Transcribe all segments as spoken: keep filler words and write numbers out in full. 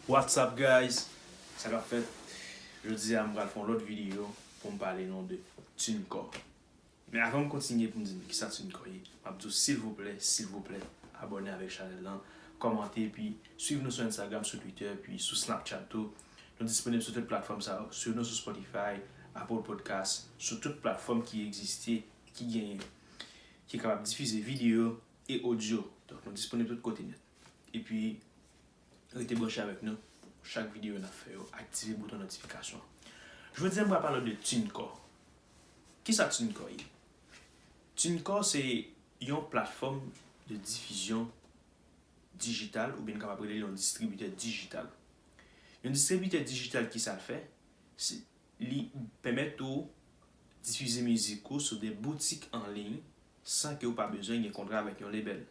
What's up, guys? Sa k ap fèt? Jodi a m pral fè yon lòt videyo pou m pale nou de TuneCore. Men avan m kontinye pou m di nou kisa TuneCore ye, m ap di w silvouplè, silvouplè, abòne avèk chanèl lan, kòmante, epi swiv nou sou Instagram, sou Twitter, epi sou Snapchat tou. Nou disponib sou tout platfòm sa yo. Swiv nou sou Spotify, Apple Podcast, sou tout platfòm ki egziste, ki genyen, ki kapab difize videyo e odyo. Donk, nou disponib tout kote nèt. Epi, rete branche avèk nou. Chak videyo n ap fè yo, aktive bouton notifikasyon an. Jodi a, m pral pale de TuneCore. Kisa TuneCore ye? TuneCore se yon platfòm de difizyon dijital, oubyen n kapab rele l yon distribitè dijital. Yon distribitè dijital, kisa l fè? Se, li pèmèt ou difize mizik ou sou de boutik an liy san ke w pa bezwen gen kontra avèk yon label.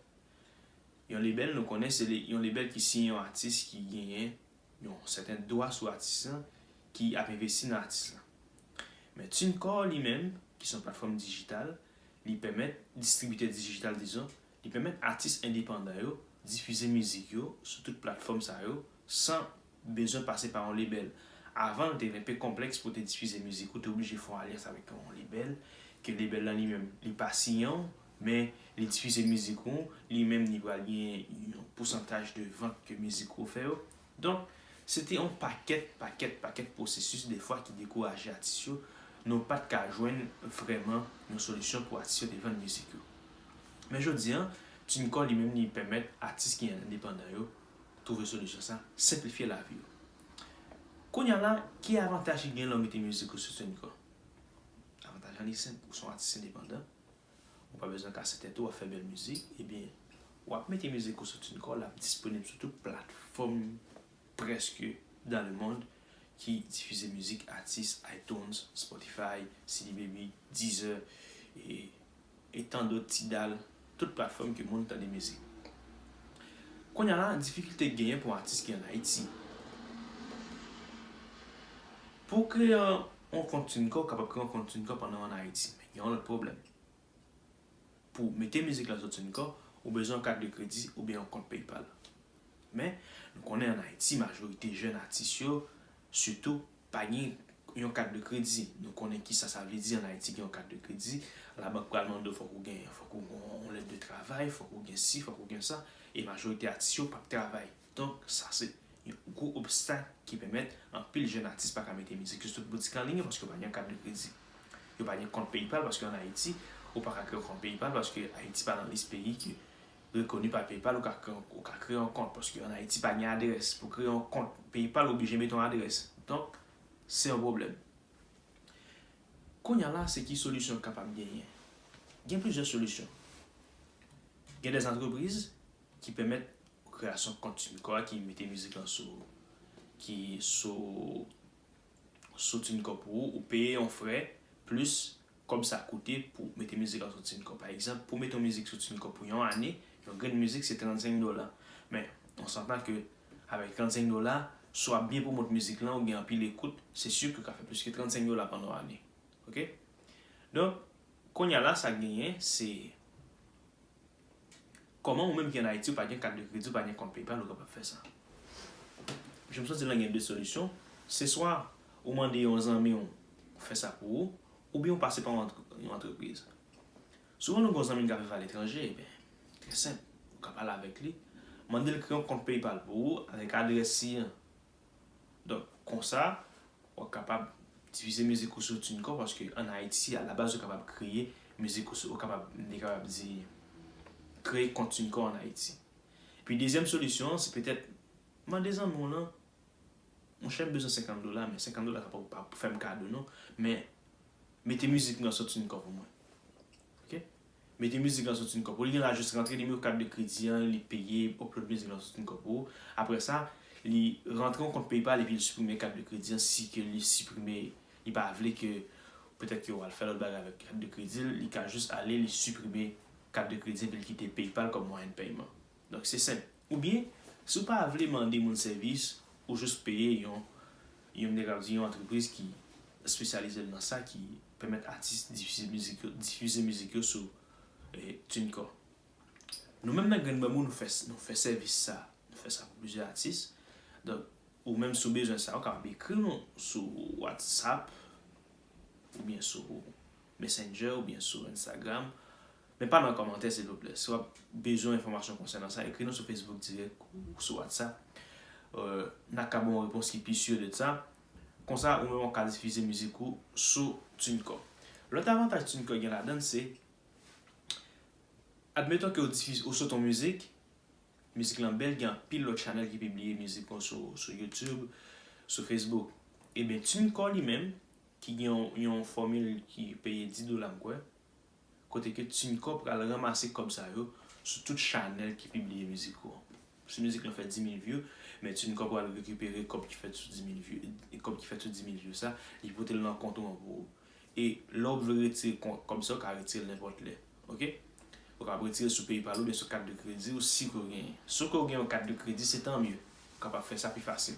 Yon label, nou konnen se le- yon label ki siyen yon atis ki genyen yon sèten dwa sou atis lan, ki ap envesti nan atis lan. Men TuneCore li menm, ki se yon platfòm dijital, li pèmèt distribitè dijital, dizon, li pèmèt atis endepandan yo difize mizik yo sou tout platfòm sa yo san bezwen pase pa yon label. Avan, l te vin pe konplèks pou te difize mizik ou, te oblije fè yon alyans avèk yon label, ke label lan li menm, li pa siyen w, men li difize mizik ou, li menm li pral gen yon pousantaj de vant ke mizik ou fè yo. Donk, se te yon pakèt, pakèt, pakèt pwosesis defwa ki dekouraje atis yo. Nou pa t ka jwenn vrèman yon solisyon pou atis yo te vann mizik yo. Men jodi a, TuneCore li menm li pèmèt atis ki endepandan yo twouve solisyon sa, senplifye lavi yo. Kounye a la, ki avantaj ki gen lè w mete mizik ou sou TuneCore? Avantaj lan li senp, ou se yon atis endepandan, ou pa bezwen kase tèt ou, w ap fè bèl mizik, ebyen, w ap mete mizik ou sou TuneCore, l ap disponib sou tout platfòm prèske dans le monde ki difize mizik atis, iTunes, Spotify, C D Baby, Deezer, e, e tan dòt, Tidal, tout platfòm ke moun tande mizik. Kounye a la, difikilte k genyen pou yon atis ki ann Ayiti. Pou w kreye yon kont TuneCore, ou kapab kreye yon kont TuneCore pandan w ann Ayiti, men gen yon lòt pwoblèm. Pou mete mizik la sou TuneCore, ou bezwen yon kat de kredi oubyen yon kont PayPal. Men, nou konnen ann Ayiti, majorite jèn atis yo, sitou, pa gen yon kat de kredi. Nou konnen kisa sa vle di ann Ayiti gen yon kat de kredi. Labank pral mande w fòk ou gen, fòk ou gen yon lèt de travay, fòk ou gen si, fòk ou gen sa. E majorite atis yo p ap travay. Donk, sa se yon gwo obstak ki pèmèt anpil jèn atis pa ka mete mizik yo sou tout boutik an liy yo paske yo pa gen kat de kredi. Yo pa gen kont PayPal paske ann Ayiti, ou pa ka kreye yon kont PayPal paske Ayiti pa nan lis peyi ki rekoni pa PayPal, ou ka kreye, ou ka kreye yon kont paske ann Ayiti pa gen adrès. Pou kreye yon kont PayPal, ou oblije mete yon adrès. Donk, se yon pwoblèm. Kounye a la, se ki solisyon k kapab genyen? Gen plizyè solisyon. Gen dè antrepriz ki pèmèt kreyasyon kont TuneCore ki mete mizik lan sou, ki sou, sou TuneCore pou ou, ou peye yon frè plis kòb sa koute pou mete mizik lan sou TuneCore. Pa egzanp, pou mete yon mizik sou TuneCore pou yon ane, yon grenn mizik se trannsenk dola. Men, on s'entend ke avèk trannsenk dola, si w ap byen pwomot mizik lan, ou gen anpil ekout, se si ke w ka fè plis ke trannsenk dola pandan yon ane. Oke? Donk, kounye a la, sa k genyen, se kòman ou menm ki ann Ayiti, ou pa gen kat de kredi, ou pa gen kont PayPal, ou kapab fè sa. Jan m sot di l lan, gen de solisyon. Se swa ou mande yon zanmi w fè sa pou ou, oubyen ou pase pa yon antre-, yon antrepriz. Souvan nou gen yon zanmi n k ap viv aletranje, ebyen, trè senp, ou ka pale avèk li, mande l kreye yon kont PayPal pou ou avèk adrès siyen. Donk, konsa, w ap kapab difize mizik ou sou TuneCore, paske ann Ayiti, alabaz, ou kapab kreye mizik ou sou, ou kapab, li kapab di, kreye kont TuneCore ann Ayiti. Epi dezyèm solisyon an, se petèt mande zanmi w lan, monchè, m bezwen senkant dola, men senkant dola sa pa, pa pou fè m kado, non. Men, mete mizik mwen sou TuneCore pou mwen. Oke? Mete mizik lan sou TuneCore pou ou. Li gen la jis rantre nimewo kat de kredi an, li peye, upload mizik lan sou TuneCore pou ou. Apre sa, li rantre yon kont PayPal epi li siprime kat de kredi an, si ke li siprime, li pa vle ke petèt ke w al fè lòt bagay avèk kat de kredi l, li ka jis ale, li siprime kat de kredi epi li kite PayPal kòm mwayen de pèyman. Donk, se senp. Oubyen, si w pa vle mande moun sèvis, ou jis peye yon, yon, m te ka di, yon antrepriz ki espesyalize l nan sa, ki pèmèt atis difize mizik yo, difize mizik yo sou, eh, TuneCore. Nou menm nan Grenn Banbou, nou fè, nou fè sèvis sa. Nou fè sa pou plizyè atis. Donk, Ou menm si w bezwen sa, ou kapab ekri nou sou WhatsApp, oubyen sou Messenger, oubyen sou Instagram. Men pa nan kòmantè, silvouplè. Si w ap bezwen enfòmasyon konsènan sa, ekri nou sou Facebook dirèk ou sou WhatsApp. Euh, n a ka ba w yon repons ki pi si de sa. Konsa, ou menm w ka difize mizik ou sou TuneCore. Lòt avantaj TuneCore gen ladan l, se, admeton ke w difize, ou sot yon mizik, mizik lan bèl, gen anpil lòt chanèl ki pibliye mizik ou sou, sou YouTube, sou Facebook. Ebyen, TuneCore li menm, ki gen yon, yon fòmil ki peye dis dola, m kwè, kote ke TuneCore pral ranmase kòb sa yo sou tout chanèl ki pibliye mizik ou an. Si mizik lan fè dis mil view, men TuneCore pral rekipere kòb ki fèt sou dis mil view, kòb ki fèt sou dis mil view sa, li pote l nan kont ou an pou ou. E lè w vle retire kò-, kòb sa, ou ka retire l nenpòt lè. Oke? Ou kapab retire l sou PayPal oubyen sou kat de kredi ou si ke w genyen. Si ke w gen yon kat de kredi, se tan mye. Ou kapab fè sa pi fasil.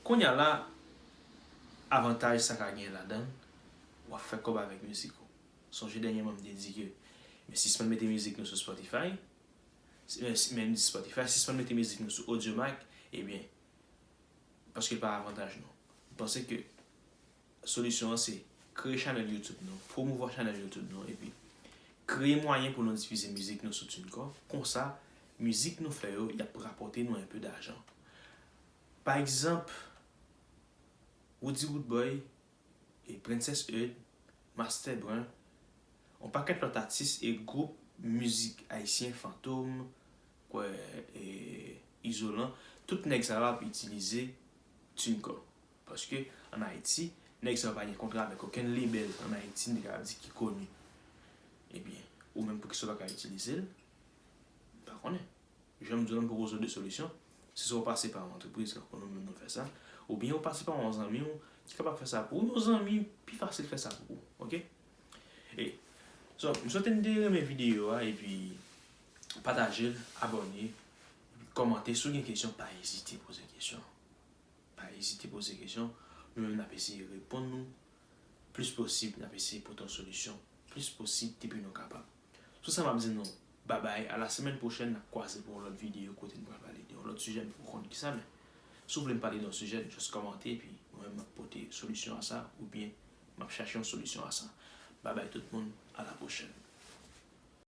Kounye a la, avantaj sa ka gen ladan l, w ap fè kòb avèk mizik ou. Sonje dènyèman m te di ke, men sispann mete mizik nou sou Spotify, si-, men, si-, men Spotify, sispann mete mizik nou sou Audiomack, ebyen, paske l pa avantaj nou. M panse ke solisyon an se kreye chanèl YouTube nou, pwomouvwa chanèl YouTube nou, epi kreye mwayen pou nou difize mizik nou sou TuneCore. Konsa, mizik nou fè yo, y ap rapòte nou enpe dajan. Pa egzanp, Roody Roodboy, e Princess Eud, Master Brun, yon pakèt lòt atis e gwoup mizik ayisyen, Fantom, kwè, e Izolan, tout nèg sa yo ap itilize TuneCore. Paske ann Ayiti, nèg sa yo pa gen kontra avèk okenn label ann Ayiti, m te kapab di ki koni. Ebyen, ou menm poukisa w pa ka itilize l? M pa konnen. Jan m di w la, m pwopoze w de solisyon. Se swa w pase pa yon antrepriz, tankou nou menm nou fè sa, oubyen w pase pa yon zanmi w ki kapab fè sa pou ou, yon zanmi pi fasil fè sa pou ou, oke? E, so, m swete n te renmen videyo a, epi pataje l, abòne, epi kòmante. Si w gen kesyon, pa ezite poze kesyon. Pa ezite poze kesyon. Nou menm n ap eseye reponn nou. Plis posib, n ap eseye pote yon solisyon. Plis posib, depi nou kapab. Sou sa, m ap di nou, babay, a la semèn pwochèn, n ap kwaze pou yon lòt videyo kote n pral pale de yon lòt sijè, m poko konn kisa, men si w vle m pale de yon sijè, just kòmante, epi mwen menm m ap pote solisyon a sa, oubyen m ap chache yon solisyon a sa. Babay tout moun, a la pwochèn.